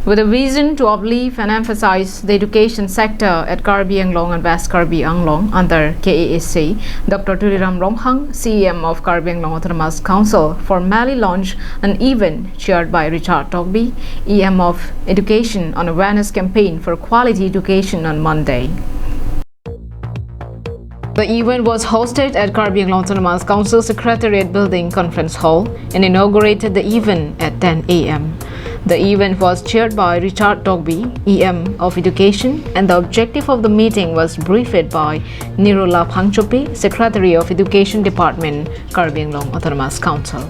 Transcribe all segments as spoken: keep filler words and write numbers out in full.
With a vision to uplift and emphasize the education sector at Karbi Anglong and West Karbi Anglong under K A A C, Doctor Tuliram Ronghang, C E M of Karbi Anglong Autonomous Council, formally launched an event chaired by Richard Tokbi, E M of Education, on awareness campaign for quality education on Monday. The event was hosted at Karbi Anglong Autonomous Council Secretariat Building Conference Hall and inaugurated the event at ten a m. The event was chaired by Richard Tokbi, E M of Education, and the objective of the meeting was briefed by Nirola Phangchopi, Secretary of Education Department, Karbi Anglong Autonomous Council.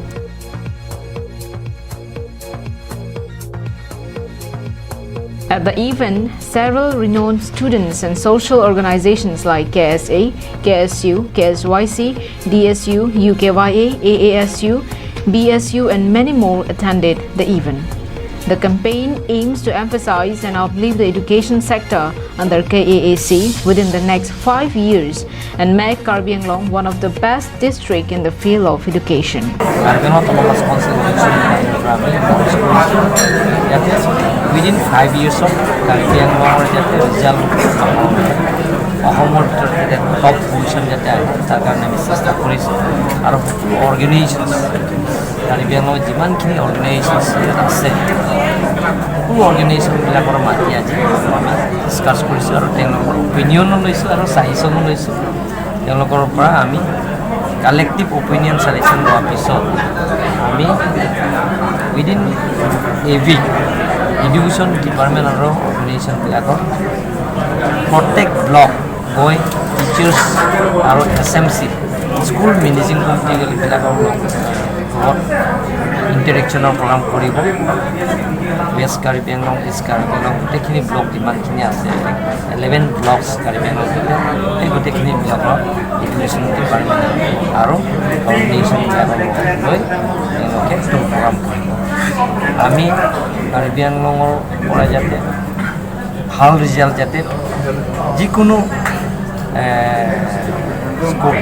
At the event, several renowned students and social organizations like K S A, K S U, K S Y C, D S U, U K Y A, A A S U, B S U, and many more attended the event. The campaign aims to emphasize and uplift the education sector under K A A C within the next five years and make Karbi Anglong one of the best district in the field of education. Karbi Anglong Autonomous Council election, ইয়াতে within five years of Karbi Anglong যাতে result অসমৰ ভিতৰত যাতে top position যাতে আহে, তাৰ কাৰণে আমি চেষ্টা কৰিছোঁ। আৰু সকলো organizations, কাৰ্বি আংলঙত যিমানখিনি organizations ইয়াত আছে, সকলো organizationবিলাকৰ মাতি আজি discuss কৰিছোঁ আৰু তেওঁলোকৰ opinionও লৈছোঁ আৰু suggestionও লৈছোঁ। তেওঁলোকৰ পৰা আমি collective opinion suggestion লোৱাৰ পিছত আমি within a week education department আৰু organizationবিলাকৰ প্ৰত্যেক block গৈ teachers আৰু S M C, school managing committeeবিলাকৰ লগ-, লগত interactionৰ program কৰিব। West Karbi Anglong, East Karbi Anglong, গোটেইখিনি block যিমানখিনি আছে, eleven blocks Karbi Anglong, সেই গোটেইখিনি blockৰ education department আৰু organizationবিলাকৰ লগত লৈ তেওঁলোকে এইটো program কৰিব। আমি কাৰ্বি আংলঙৰ পৰা যাতে ভাল result যাতে যিকোনো, এ, school,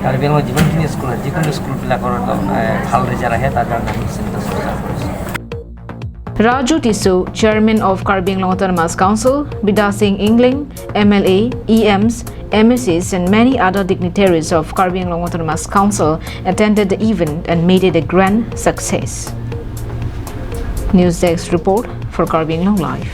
কাৰ্বি আংলঙৰ যিমানখিনি school আছে, যিকোনো schoolবিলাকৰ, এ, ভাল result আহে, তাৰ কাৰণে আমি চিন্তা চৰ্চা কৰিছোঁ। Raju Tisso, Chairman of Karbi Anglong Autonomous Council, Bidya Sing Engleng, M L A, E Ms, M A Cs, and many other dignitaries of Karbi Anglong Autonomous Council attended the event and made it a grand success. News Desk report for Karbi Anglong Live.